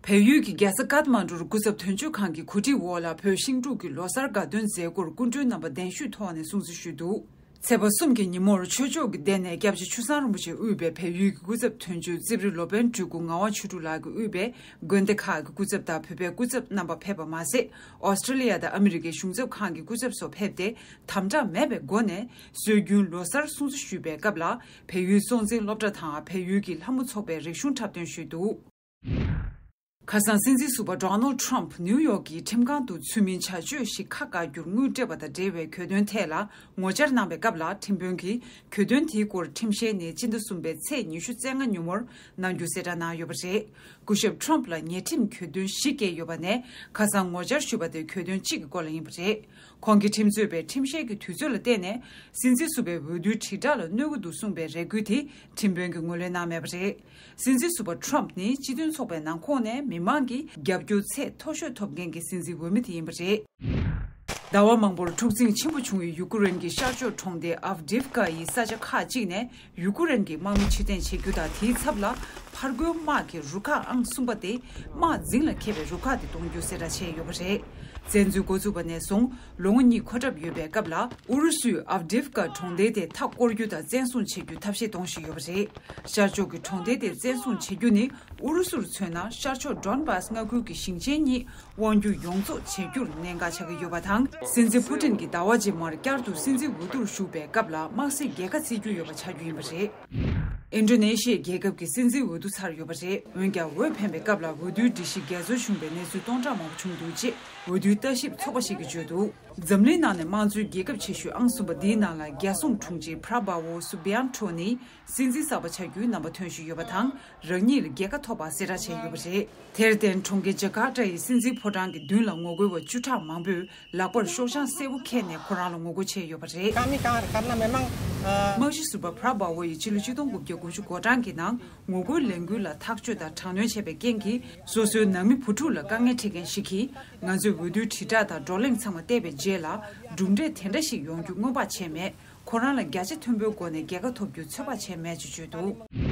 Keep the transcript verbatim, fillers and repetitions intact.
བལ་ཡུལ་གྱི་རྒྱལ་ས་ཀཏ་མན་ཌུར་སྐུ་ཚབ་དོན་གཅོད་ཁང་གི་གོ་སྒྲིག་འོག་ལ་བོད་ཤིང་འབྲུག་གི་ལོ་གསར་དགའ་སྟོན་མཛད་སྒོར་སྐུ་མགྲོན་རྣམ་པ་གདན་ཞུས་ཐོག་ནས་སྲུང་བརྩི་ཞུས་འདུག་ཚེས་པ་གསུམ་གྱི་ཉིན་མོར་ཆོས་ཕྱོགས་ཀྱི་སྡེ་ནས་སྐྱབས་རྗེ་ཆུ་བཟང་རིན་པོ་ཆེ་དབུས་པའི་བལ་ཡུལ་གྱི་སྐུ་ཚབ་དོན་གཅོད་རྩིབ་རི་ལོ་པཎ་སྤྲུལ་སྐུ་ངག་དབང་ཆོས་དྲུག་ལགས་ཀྱིས་དབུས་པའི་དགོན་སྡེ་ཁག་གི་སྐུ་ཚབ་དང་བོད་པའི་སྐུ་ཚབ་རྣམ་པ་ཕེབས་པ་མ་ཟད། ཨོ་སི་ཀྲི་ལི་ཡ་དང་ཨ་མི་རི་ཀའི་གཞུང་ཚབ་ཁང་གི་སྐུ་ཚབ་སོགས་ཕེབས་ཏེ། དམ་དྲག་མེད་པའི་སྒོ་ནས་སྲོལ་རྒྱུན་ལོ་གསར་སྲུང་བརྩི་ཞུས་པའི་སྐབས་ལ། བལ་ཡུལ་སྲོང་བཙན་སློབ་གྲྭ་དང་བལ་ཡུལ་གྱི་ལྷ་མོ་ཚོགས་པས་རིག་གཞུང་འཁྲབ་སྟོན་ཞུས་འདུག་ཁ་སང་སྲིད་འཛིན་ཟུར་པ་ཌོ་ནལ་ཌི་ཊརམ་ཕི་ནིའུ་ཡོག་གི་ཁྲིམས་ཁང་དུ་ཚུལ་མིན་བྱ་སྤྱོད་ཞིག་ཁག་བཀག་རྒྱུར་དངུལ་སྤྲད་པ་དང་འབྲེལ་བའི་གྱོད་དོན་ཐད་ལ་ངོ་བཅར་གནང་བའི་སྐབས་ལ། ཁྲིམས་དཔོན་གྱིས་གྱོད་དོན་དེའི་སྐོར་ཁྲིམས་ཞལ་ནས་སྤྱི་ཟླ་གསུམ་པའི་ཚེས་ཉི་ཤུ་རྩ་ལྔ་ཉིན་མོར་གནང་རྒྱུ་གསལ་བསྒྲགས་གནང་ཡོད་པ་རེད། སྐུ་ཞབས་ཊརམ་ཕི་ལ་ཉེས་ཁྲིམས་གྱོད་དོན་བཞི་བཀལ་ཡོད་པ་ནས། ཁ་སང་ངོ་བཅར་ཞུས་པ་དེ་གྱོད་དོན་གཅིག་གི་སྐོར་ལ་ཡིན་པ་རེད། ཁོང་གིས་ཁྲིམས་རྩོད་པས་ཁྲིམས་ཞལ་གྱི་དུས་ཚོད་ལ་བརྟེན་ནས་སྲིད་འཛིན་ཟུར་པའི་འོས་བསྡུའི་དྲིལ་བསྒྲགས་ལ་གནོད་ཀྱི་འདུག་གསུངས་པའི་རེ་སྐུལ་དེ་ཁྲིམས་དཔོན་གྱིས་ངོས་ལེན་གནང་མེད་པ་རེད། སྲིད་འཛིན་ཟུར་པ་ཊརམ་ཕི་ནི་སྤྱི་མཐུན་ཚོགས་པའི་ནང་ཁོངས་ནས་མི་མང་གི་རྒྱབ་སྐྱོར་ཚད་མཐོ་ཤོས་ཐོབ་མཁན་གྱི་སྲིད་འཛིན་འོས་མི་དེ་ཡིན་པ་རེད། ཟླ་བ་མང་པོར་འཁྲུག་འཛིང་ཆེན་པོ་བྱུང་བའི་ཡུ་ཀེ་རེན་གྱི་ཤར་ཕྱོགས་གྲོང་སྡེ་ཨབ་ཌིབ་ཀ་ཡི་ས་ཆ་ཁག་ཅིག་ནས་ཡུ་ཀེ་རེན་གྱི་དམག་མི་ཕྱིར་འཐེན་བྱེད་རྒྱུ་དང་། དེའི་ཚབ་ལ་ཕར་རྒོལ་དམག་གི་རུ་ཁག་ཨང་གསུམ་པ་སྟེ། དམག་འཛིང་ལ་མཁས་པའི་རུ་ཁག་དེ་གཏོང་རྒྱུ་གསལ་བསྒྲགས་བྱས་ཡོད་པ་རེད། བཙན་འཛུལ་འགོ་བཙུགས་པ་ནས་བཟུང་ལོ་ངོ་གཉིས་འཁོར་གྲབས་ཡོད་པའི་སྐབས་ལ། ཨུ་རུ་སུས་ཨབ་ཌིབ་ཀ་གྲོང་སྡེ་དེ་མཐའ་བསྐོར་རྒྱུ་དང་བཙན་བཟུང་བྱེད་རྒྱུའི་ཐབས་ཤེས་གཏོང་བཞིན་ཡོད་པ་རེད། ཤར་ཕྱོགས་ཀྱི་གྲོང་སྡེ་དེ་བཙན་བཟུང་བྱེད་རྒྱུ་ནི། ཨུ་རུ་སུར་མཚོན་ན། ཤར་ཕྱོགས་ཌོན་བཱས་མངའ་ཁུལ་གྱི་ཞིང་ཆེན་གཉིས་དབང་སྒྱུར་ཡོངས་རྫོགས་བྱེད་རྒྱུར་གནད་འགག་ཆགས་ཀྱི་ཡོད་པ་དང་། སྲིད་འཛིན་པུ་ཏིན་གྱིས་ཟླ་བ་རྗེས་མར་བསྐྱར་དུ་སྲིད་འཛིན་འོས་བསྡུར་ཞུགས་པའི་སྐབས་ལ། དམག་སྲིད་རྒྱལ་ཁ་བརྩི་རྒྱུ་ཡོད་པ་ཆགས་རྒྱུ་ཡིན་པ་རེད། ཨིན་ཌོ་ནེ་ཤི་ཡའི་རྒྱལ་ཁབ་ཀྱི་སྲིད་འཛིན་འོས་བསྡུ་ཚར་ཡོད་པ་རེད། འོན་ཀྱང་། འོས་འཕེན་པའི་སྐབས་ལ་འོས་བསྡུའི་སྒྲིག་གཞི་འགལ་འཛོལ་བྱུང་བའི་གནས་ཚུལ་སྟོང་ཕྲག་མང་པོ་བྱུང་འདུག་ཅེས་འོས་བསྡུའི་ལྟ་ཞིབ་ཚོགས་པ་ཞིག་གིས་བརྗོད་འདུག་འཛམ་གླིང་ནང་ནས་དམངས་གཙོའི་རྒྱལ་ཁབ་ཆེ་ཤོས་ཨང་གསུམ་པ་འདིའི་ནང་ལ། རྒྱལ་སྲུང་དྲུང་ཆེ་པྲ་བྷ་ཝོ་སུ་བྷི་ཡན་ཁྲོ་ནི་སྲིད་འཛིན་གསར་པ་ཆགས་རྒྱུའི་རྣམ་པ་ཐོན་བཞིན་ཡོད་པ་དང་། རང་ཉིད་ལ་རྒྱལ་ཁ་ཐོབ་པ་གསལ་བསྒྲགས་བྱས་ཡོད་པ་རེད། དེར་བརྟེན། གྲོང་ཁྱེར་ཇ་ཀར་ཏ་ཡི་སྲིད་འཛིན་ཕོ་བྲང་གི་མདུན་ལ་ངོ་རྒོལ་བ་བཅུ་ཕྲག་མང་པོས་ལག་པར་ཤོག་བྱང་སེར་པོ་འཁྱེར་ནས་ཁོ་རང་ལ་ངོ་རྒོལ་བྱས་ཡོད་པ་རེད། དམག་གཞི་ཟུར་པ་པྲ་བྷ་ཝོ་ཡིས་ཕྱི་ལོ་ཆིག་སྟོང་དགུ་བརྒྱ་དགུ་བཅུ་གོ་གྲངས་ཀྱི་ནང་ངོ་རྒོལ་ལས་འགུལ་ལ་ཐག་གཅོད་དང་དྲག་གནོན་བྱས་པའི་རྐྱེན་གྱིས། སོ་སོའི་ནང་མི་བུ་ཕྲུག་ལ་དཀའ་ངལ་འཕྲད་མཁན་ཞིག་གིས། ང་ཚོས་འོས་བསྡུའི་དྲིལ་བསྒྲགས་དང་བགྲོ་གླེང་ཚང་མ་བལྟས་པའི་རྗེས་ལ། གྲུབ་འབྲས་དེ་འདྲ་ཞིག་ཡོང་རྒྱུ་སྔོན་དཔག་བྱས་མེད། ཁོ་རང་ལ་བརྒྱ་ཆ་མཐོན་པོའི་སྒོ་ནས་རྒྱལ་ཁ་ཐོབ་རྒྱུ་ཚོད་དཔག་བྱས་མེད་ཅེས་བརྗོད་འདུག